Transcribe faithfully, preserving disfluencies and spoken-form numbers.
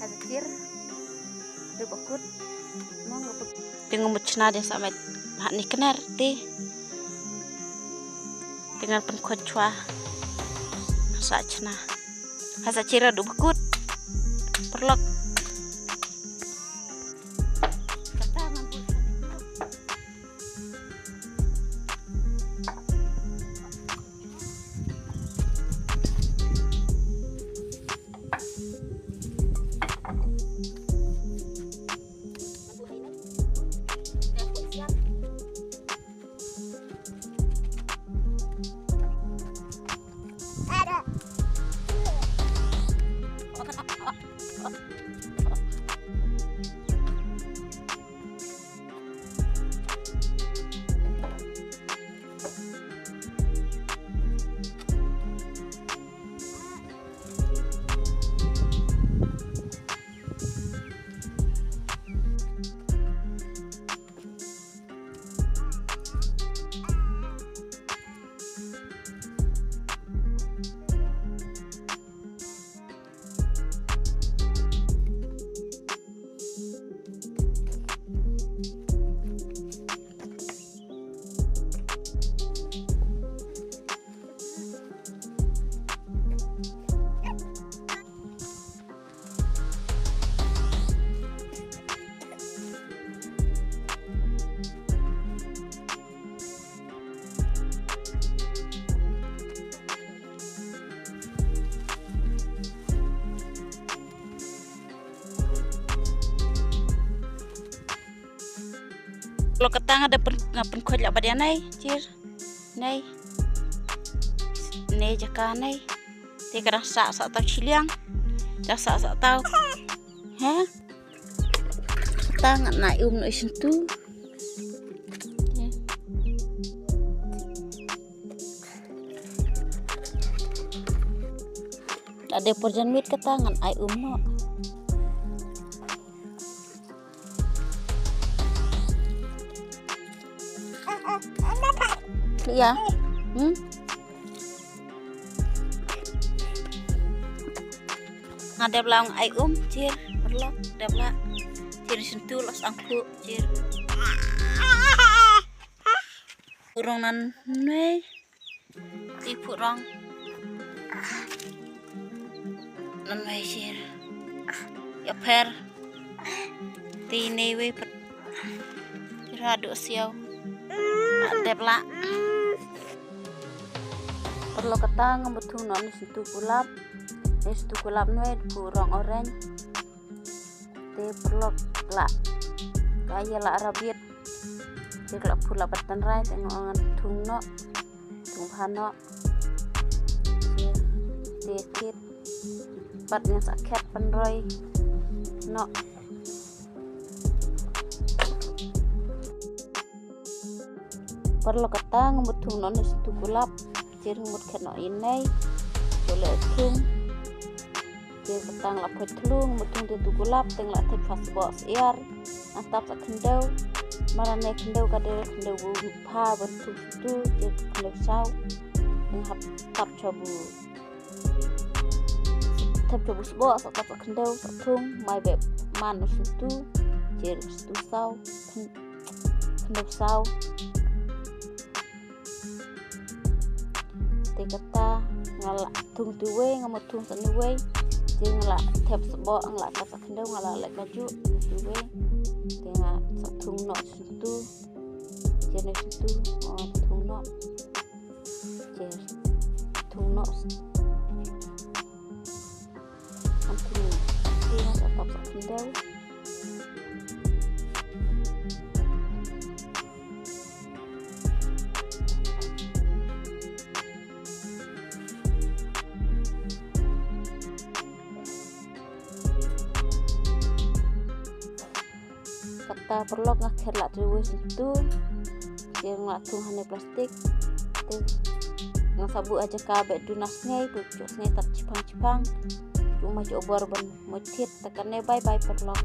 Haduh kir. Duh bakut. Mong nga pek. Tengok mut chna dia sa met. Hat ni kener ti. Tengok pengkot chwa. Sa chna. Hasa chira duh bakut. Perlok. Kata ngan buh. Lo kata nga da pyn-, nga pynkhuid lah ba dia nei, chir. Nei. Nei jaka nei. Te ka dang sah, sah tau chiliang. Dang sah, sah tau. He? Kata ngan ai um noh i syntu. Lada por jan miet kata ngan ai um noh. Iya. Hmm? Nga dep la ong ai um, chir, paralok, dep la. Chir i syntu, los angkhu, chir. Urong nan nei. Ti phu rong. Nan wei chir. Ïa pher. Ti nei wei pat. Ti ra duh siaw. Dep la. Paralok kata nga mut thung noh ni syntu kulap. Ni syntu kulap nwe phu rong orange. Te paralok la. Ka ïa la rabiat. Te la phu la batan rai te nga ngan thung noh. Thung bha noh. Te kit. Pat nga sa khet pan roi. Noh. Paralok kata nga mut thung noh ni syntu kulap. Chir nga mut khet noh i nei. Chole thung. Chir kata nga la phoit thlu nga mut thung te tu kulap te nga la thep pha sboh syiar. Nga tap sa khyndew. Mara ne khyndew ka dei khyndew bu pha ban thung syntu. Chir khyndew saw. Nga hap tap cha bu. Thep cha bu sboh sa tap sa khyndew sa thung mai bep man u syntu. Chir syntu saw. Khyn-, khyndew saw. Te kata nga la thung tu wei nga mut thung sa ni wei. Te nga la thep sboh nga la tap sa khyndew nga la leit maju tu wei. Te nga sa thung noh syntu. Te ne syntu nga thung noh. Te thung noh. Am thung. Te nga sa tap sa khyndew. Kata paralok nga khet lah tu wei syntu. Te nga la thung hane plastik. Te nga sa buh ha jaka ba duna sngi, buh chu sngi tat chipang chipang. Chu ma chu bor ban mo thit ta kane bye bye paralok.